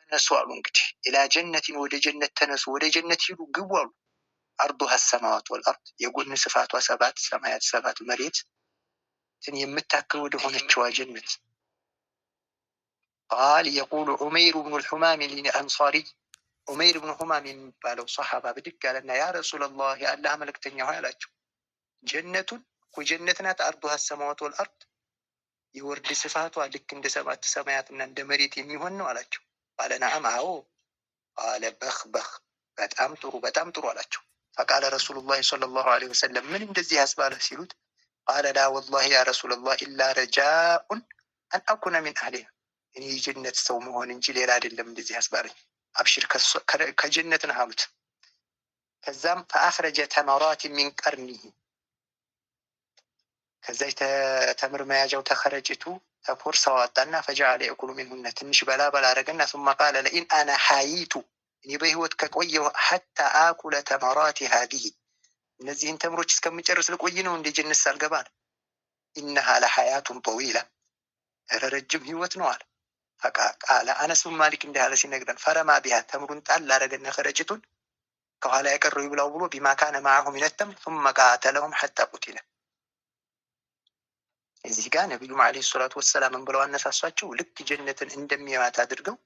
ተነሱ አሉ። እንግዲህ إلى جنة ወደ ጀነት ተነሱ፣ ወደ ጀነት ሂዱ ግቡ አሉ። عرضها السماوات والأرض የጎን ስፋቷ ሰባት ሰማያት ሰባት መሬት የምታክል ወደ ሆነችዋ ጀነት። قال يقول عمير بن الحمام الأنصاري ዑመይር ብኑ ሑማም የሚባለው ሰሓባ ብድግ አለና يا رسول الله የአላህ መልእክተኛ ሆይ አላቸው። جنة እኮ ጀነት ናት። عرضها السماوات والأرض የወርድ ስፋቷ ልክ እንደ ሰባት ሰማያትና እንደ መሬት የሚሆን ነው አላቸው። قال نعم አዎ። قال بخ بخ በጣም ጥሩ በጣም ጥሩ አላቸው። فقال رسول الله صلى الله عليه وسلم ምን እንደዚህ ያስባለህ ሲሉት قال لا والله يا رسول الله إلا رجاء أن أكون من أهلها እኔ የጀነት ሰው መሆን እንጂ ሌላ አይደለም እንደዚህ ያስባለኝ። አብሽር ከጀነት ነህ አሉት። ከዛም فأخرج تمرات من قرنه ከዛ ተምር መያዣው ተከረጭቱ ተፖርሳው አወጣና فجعل يأكل منهن ትንሽ በላ በላ አረገና ثم قال لئن أنا حييت እኔ በህይወት ከቆየሁ حتى آكل تمرات هذه እነዚህን ተምሮች እስከምጨርስ ልቆይ ነው እንደ ጀነት ሳልገባ አለ። إنها لحياة طويلة ኧረ ረጅም ህይወት ነው አለ። قال አነስ ብን ማሊክ እንዲህ አለ ሲነግረን فرمى بها ተምሩን ጣል አረገና ከረጭቱን ከኋላ የቀረው ይብላው ብሎ بما كان معه من التمر ثم قاتلهم حتى قتل። እዚህ ጋር ነቢዩም عليه الصلاة والسلام ብለው አነሳሷቸው። ልክ ጀነትን እንደሚያዩት አድርገው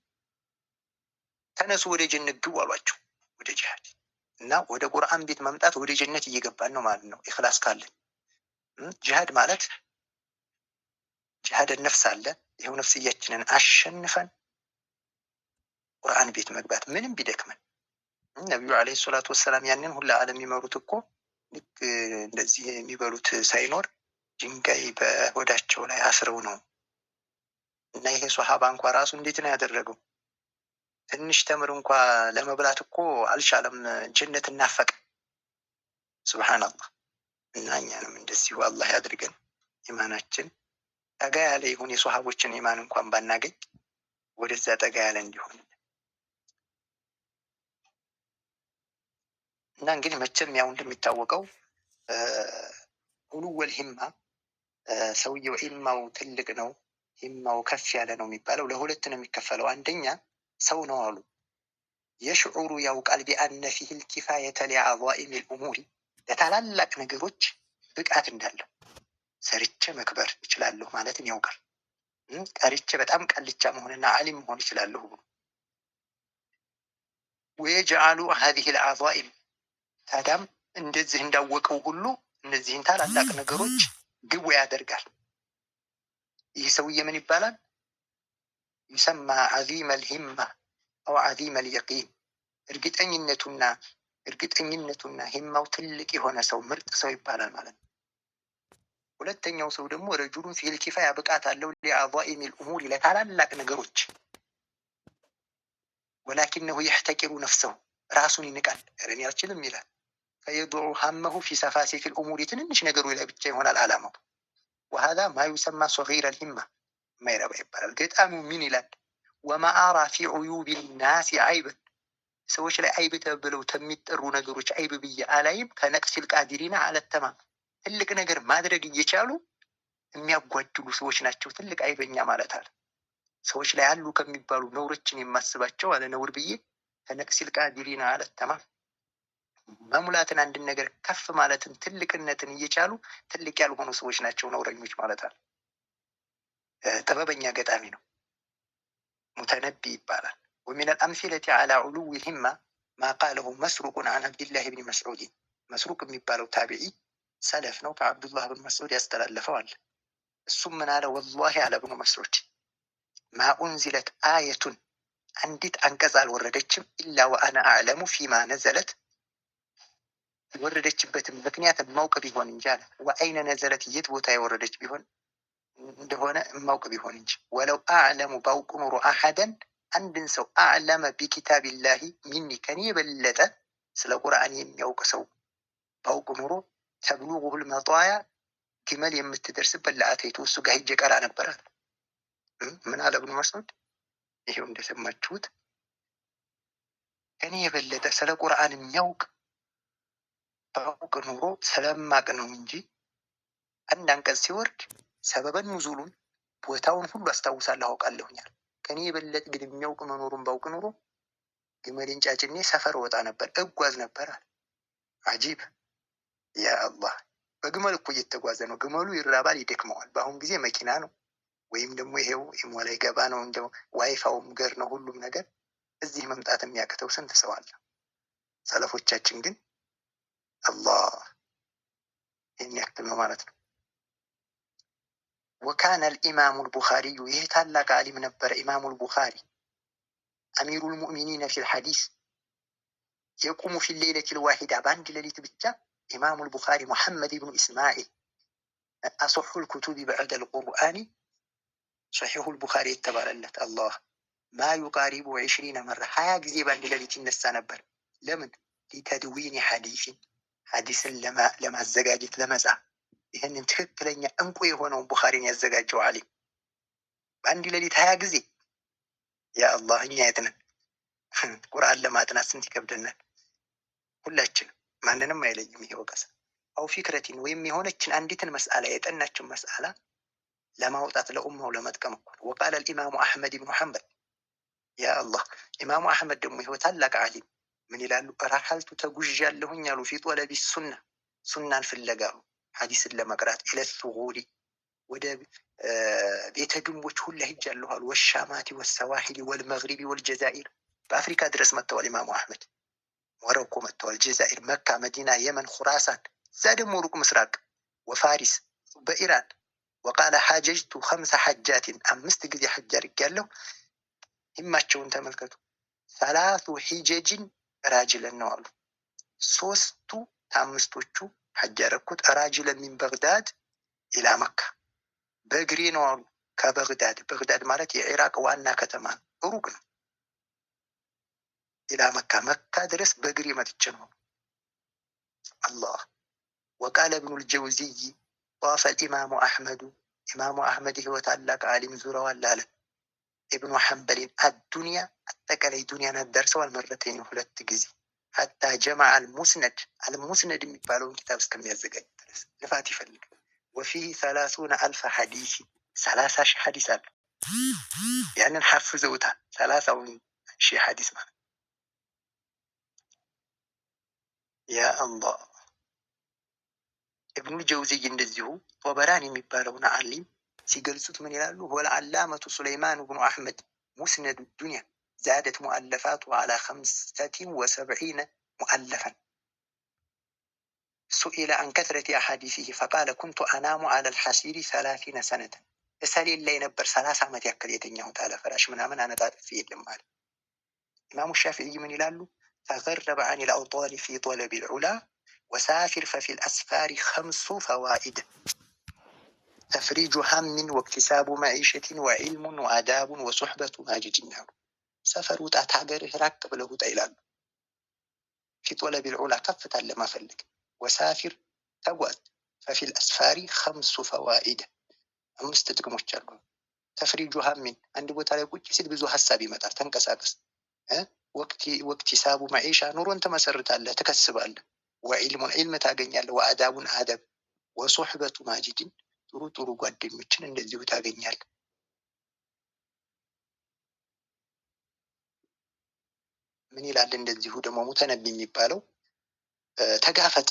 ተነሱ ወደ ጀነት ግቡ አሏቸው። ወደ ጂሃድ እና ወደ ቁርአን ቤት መምጣት ወደ ጀነት እየገባን ነው ማለት ነው። ኢኽላስ ካለን ጂሃድ ማለት جهاد النفس አለ። ይኸው ነፍስያችንን አሸንፈን ቁርአን ቤት መግባት ምንም ቢደክመን ነቢዩ عليه الصلاة والسلام ያንን ሁላ ዓለም የሚመሩት እኮ ልክ እንደዚህ የሚበሉት ሳይኖር ድንጋይ በሆዳቸው ላይ አስረው ነው። እና ይሄ ሶሃባ እንኳ ራሱ እንዴት ነው ያደረገው? ትንሽ ተምር እንኳ ለመብላት እኮ አልቻለም። ጀነት እናፈቀ። سبحان الله። እና እኛንም እንደዚሁ አላህ ያድርገን። ኢማናችን ጠጋ ያለ ይሁን። የሶሃቦችን ኢማን እንኳን ባናገኝ ወደዛ ጠጋ ያለ እንዲሆን እና እንግዲህ መቼም ያው እንደሚታወቀው علو الهمة ሰውየው ሂማው ትልቅ ነው፣ ሂማው ከፍ ያለ ነው የሚባለው ለሁለት ነው የሚከፈለው። አንደኛ ሰው ነው አሉ يشعر ያውቃል بأن فيه الكفاية لعظائم الأمور ለታላላቅ ነገሮች ብቃት እንዳለው ሰርቼ መክበር እችላለሁ ማለትን ያውቃል። ቀርቼ በጣም ቀልቻ መሆንና ዓሊም መሆን እችላለሁ ብሎ ويجعل هذه العظائم ታዲያም እንደዚህ እንዳወቀው ሁሉ እነዚህን ታላላቅ ነገሮች ግቡ ያደርጋል። ይህ ሰውዬ ምን ይባላል? يسمى عظيم الهمة أو عظيم اليقين እርግጠኝነቱና ሂማው ትልቅ የሆነ ሰው ምርጥ ሰው ይባላል ማለት ነው። ሁለተኛው ሰው ደግሞ رجل فيه الكفاية ብቃት አለው لعظائم الأمور ለታላላቅ ነገሮች ولكنه يحتقر نفسه ራሱን ይንቃል። ኧረ እኔ አልችልም ይላል። فيضع همه في سفاسف الأمور ትንንሽ ነገሮች ላይ ብቻ ይሆናል አላማው። وهذا ما يسمى صغير الهمة የማይረባ ይባላል። ገጣሚው ምን ይላል? وما أرى في عيوب الناس عيبا ሰዎች ላይ አይብ ተብለው ከሚጠሩ ነገሮች አይብ ብዬ አላይም። كنقص القادرين على التمام ትልቅ ነገር ማድረግ እየቻሉ የሚያጓድሉ ሰዎች ናቸው ትልቅ አይበኛ ማለት አለ። ሰዎች ላይ አሉ ከሚባሉ ነውሮችን የማስባቸው አለ ነውር ብዬ كنقص القادرين على التمام መሙላትን አንድን ነገር ከፍ ማለትን ትልቅነትን እየቻሉ ትልቅ ያልሆኑ ሰዎች ናቸው ነውረኞች ማለት አለ። ጥበበኛ ገጣሚ ነው። ሙተነቢ ይባላል። ومن الأمثلة على علو الهمة ما قاله مسروق عن عبد الله بن مسعود። መስሩቅ የሚባለው ታቢዒ ሰለፍ ነው። ከዓብዱላህ ብን መስዑድ ያስተላለፈዋል። እሱም ምን አለ? والله አለ ብኑ መስዑድ ما أنزلت آية አንዲት አንቀጽ አልወረደችም إلا وأنا أعلم فيما نزلت የወረደችበትን ምክንያት የማውቅ ቢሆን እንጂ አለ። وأين نزلت የት ቦታ የወረደች ቢሆን እንደሆነ የማውቅ ቢሆን እንጂ ولو أعلم ባውቅ ኑሮ أحدا አንድን ሰው أعلم بكتاب الله مني ከኔ የበለጠ ስለ ቁርአን የሚያውቅ ሰው ባውቅ ኑሮ تبلغه المطايا ግመል የምትደርስበት لأتيته እሱ ጋር ሂጄ ቀራ ነበራት። ምን አለ ብኑ መስዑድ? ይሄው እንደሰማችሁት ከኔ የበለጠ ስለ ቁርአን የሚያውቅ ባውቅ ኑሮ ስለማቅ ነው እንጂ አንድ አንቀጽ ሲወርድ ሰበበን ኑዙሉን ቦታውን ሁሉ አስታውሳለሁ አውቃለሁኛል። ከኔ የበለጠ ግን የሚያውቅ መኖሩን ባውቅ ኑሮ ግመሌን ጫጭኔ ሰፈር ወጣ ነበር፣ እጓዝ ነበር አለ። عجيب يا الله። በግመል እኮ እየተጓዘ ነው። ግመሉ ይራባል፣ ይደክመዋል። በአሁን ጊዜ መኪና ነው ወይም ደግሞ ይሄው ኢሞ ላይ ገባ ነው፣ እንደው ዋይፋውም ገር ነው ሁሉም ነገር። እዚህ መምጣት የሚያቅተው ስንት ሰው አለ። ሰለፎቻችን ግን አላህ ይህን ያክል ነው ማለት ነው። وكان الإمام البخاري ይህ ታላቅ ዓሊም ነበረ። ኢማሙ ልቡኻሪ أمير المؤمنين في الحديث يقوم في الليلة الواحدة በአንድ ሌሊት ብቻ ኢማሙ ልቡኻሪ ሙሐመድ ብኑ ኢስማዒል أصح الكتب بعد القرآن صحيح البخاري የተባለለት አላህ ما يقارب 20 مرة 20 ጊዜ በአንድ ሌሊት ይነሳ ነበር። ለምን? لتدوين حديث ሐዲስን ለማዘጋጀት ለመጻፍ። ይህንን ትክክለኛ እንቁ የሆነውን ቡኻሪን ያዘጋጀው ዓሊም በአንድ ሌሊት 20 ጊዜ። يا الله እኛ የት ነን? ቁርአን ለማጥናት ስንት ይከብደናል። ሁላችንም ማንንም አይለይም ይሄ ወቀሳ። أو فكرة ወይም የሆነችን አንዲትን መስአላ የጠናችን መስአላ ለማውጣት ለኡማው ለመጥቀም እኮ ነው። وقال الإمام أحمد بن حنبل يا الله ኢማሙ አሕመድ ደግሞ ይኸው ታላቅ ዓሊም ምን ይላሉ? رحلت ተጉዣለሁኝ አሉ። في طلب السنة ሱናን ፍለጋ ሐዲስን ለመቅራት إلى الثغور ወደ ቤተ ግንቦች ሁላ ሂጃለሁ አሉ። والشامات والسواحل والمغرب والجزائر በአፍሪካ ድረስ መጥተዋል። ኢማሙ አሕመድ ሞሮኮ መጥተዋል። ጀዛኢር፣ መካ፣ መዲና፣ የመን፣ ኩራሳን እዛ ደግሞ ሩቅ ምስራቅ وفارس በኢራን وقال حججت خمس حجات አምስት ጊዜ ሐጅ አድርጌያለሁ። ሂማቸውን ተመልከቱ። ثلاث حجج راجلا ነው አሉ። ሶስቱ ከአምስቶቹ ሐጅ ያደረኩት راجلا من بغداد إلى مكة በእግሬ ነው አሉ። ከበግዳድ በግዳድ ማለት የኢራቅ ዋና ከተማ ነው፣ ሩቅ ነው። إلى مكة መካ ድረስ በእግሬ መጥቼ ነው። አላህ وقال ابن الجوزي طاف الإمام أحمد ኢማሙ አሕመድ ህይወት ታላቅ ዓሊም ዙረዋል አለ። ኢብኑ ሐንበልን الدنيا አጠቃላይ ዱንያን አዳርሰዋል። مرتين ሁለት ጊዜ حتى جمع المسند አልሙስነድ የሚባለውን ኪታብ እስከሚያዘጋጅ ድረስ ልፋት ይፈልጋል። وفيه 30,000 حديث 30,000 ሐዲስ አለ። ያንን ሐፍዘውታል። 30,000 ሐዲስ ማለት يا الله። ኢብኑል ጀውዚይ እንደዚሁ ጦበራን የሚባለውን ዓሊም ሲገልጹት ምን ይላሉ? هو العلامة سليمان بن أحمد مسند الدنيا زادت مؤلفاته على 75 مؤلفا سئل عن كثرة أحاديثه فقال كنت أنام على الحصير 30 سنة እሰሌን ላይ ነበር 30 ዓመት ያክል የተኛሁት አለ። ፍራሽ ምናምን አነጣጥፌ የለም አለ። ኢማሙ ሻፊዒ ምን ይላሉ? تغرب عن الأوطان في طلب العلا وسافر ففي الأسفار خمس فوائد تفريج هم واكتساب معيشة وعلم وآداب وصحبة ماجد አሉ። ሰፈር ውጣ፣ ታገርህ ራቅ ብለህ ውጣ ይላሉ። في طلب العلا ከፍታን ለማፈለግ وسافر ተጓዝ፣ ففي الأسفار خمس فوائد አምስት ጥቅሞች አሉ። تفريج هم አንድ ቦታ ላይ ቁጭ ሲል ብዙ ሀሳብ ይመጣል። ተንቀሳቀስ። واكتساب معيشة ኑሮን ትመሰርታለህ፣ ትከስባለህ። وعلم ዒልም ታገኛለህ። وآداب አደብ፣ وصحبة ماجد ጥሩ ጥሩ ጓደኞችን እንደዚሁ ታገኛለህ። ምን ይላል እንደዚሁ ደግሞ ሙተነቢ የሚባለው ተጋፈጥ፣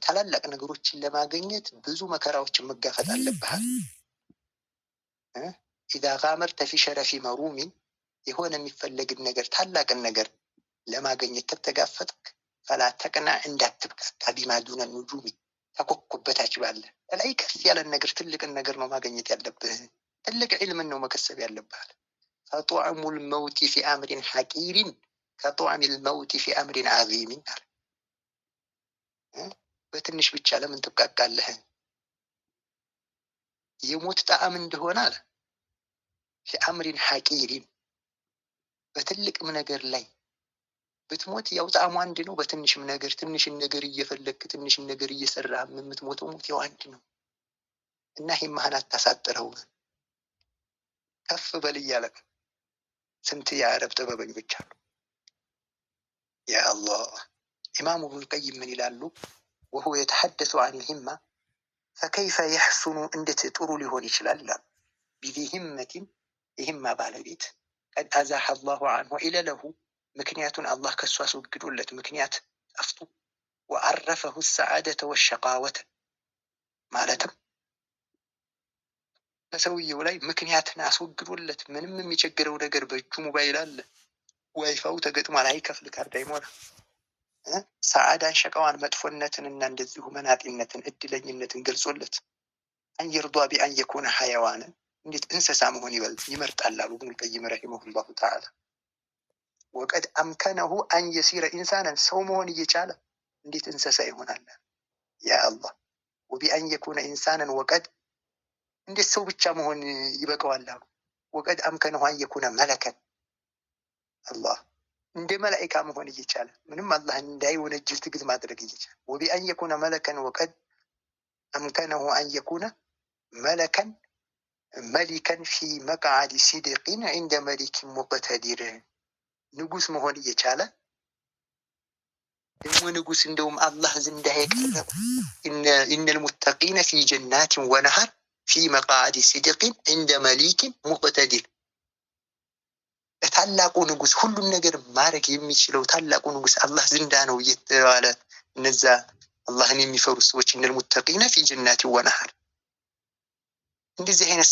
ታላላቅ ነገሮችን ለማግኘት ብዙ መከራዎችን መጋፈጥ አለብሃል። إذا غامرت في شرف مروم የሆነ የሚፈለግን ነገር ታላቅን ነገር ለማግኘት ከተጋፈጥክ فلا تقنع እንዳትብቃቃ بما دون النجوم ከኮከብ በታች ባለ ላይ ከፍ ያለን ነገር ትልቅን ነገር ነው ማግኘት ያለብህ። ትልቅ ዒልምን ነው መከሰብ ያለብሃል። فطعم الموت في أمر حقير كطعم الموت في أمر عظيم አለ። በትንሽ ብቻ ለምን ትብቃቃለህ? የሞት ጣዕም እንደሆነ አለ في أمر حقير በትልቅም ነገር ላይ ብትሞት ያው ጣዕሙ አንድ ነው። በትንሽም ነገር ትንሽን ነገር እየፈለግክ ትንሽን ነገር እየሰራህ የምትሞተው ሞት ያው አንድ ነው እና ሂማህን አታሳጥረው፣ ከፍ በል እያለ ስንት የአረብ ጥበበኞች አሉ። يا الله ኢማሙ ኢብኑል ቀይም ምን ይላሉ? وهو يتحدث عن الهمة فكيف يحسن እንዴት ጥሩ ሊሆን ይችላል ይላሉ። بذي همة ይህማ ባለቤት قد أزاح الله عنه علله ምክንያቱን አላህ ከእሱ አስወግዶለት ምክንያት ጠፍቶ وعرفه السعادة والشقاوة ማለትም በሰውየው ላይ ምክንያትን አስወግዶለት ምንም የሚቸግረው ነገር በእጁ ሞባይል አለ፣ ዋይፋው ተገጥሟል፣ አይከፍል ካርድ አይሞላ፣ ሰዓዳን ሸቃዋን መጥፎነትን እና እንደዚሁ መናጢነትን እድለኝነትን ገልጾለት أن يرضى بأن يكون حيوانا እንዴት እንስሳ መሆን ይበልጥ ይመርጣል አሉ ኢብኑል ቀይም رحمه الله تعالى። وقد أمكنه أن يصير إنسانا ሰው መሆን እየቻለ እንዴት እንስሳ ይሆናል? يا الله وبأن يكون إنسانا وقد እንዴት ሰው ብቻ መሆን ይበቀዋል አሉ። وقد أمكنه أن يكون ملكا አላህ እንደ መላኢካ መሆን እየቻለ ምንም አላህ እንዳይወነጅል ትግል ማድረግ እየቻለ وبأن يكون ملكا وقد أمكنه أن يكون ملكا ملكا في مقعد صدق عند مليك مقتدر ንጉስ መሆን እየቻለ ደግሞ ንጉስ እንደውም አላህ ዘንዳ የቀረበ إن المتقين في جنات ونهر في مقعد صدق عند مليك مقتدر ታላቁ ንጉስ ሁሉን ነገር ማድረግ የሚችለው ታላቁ ንጉስ አላህ ዘንዳ ነው እየተባለ እነዛ አላህን የሚፈሩ ሰዎች إن المتقين في جنات ونهر እንደዚህ አይነት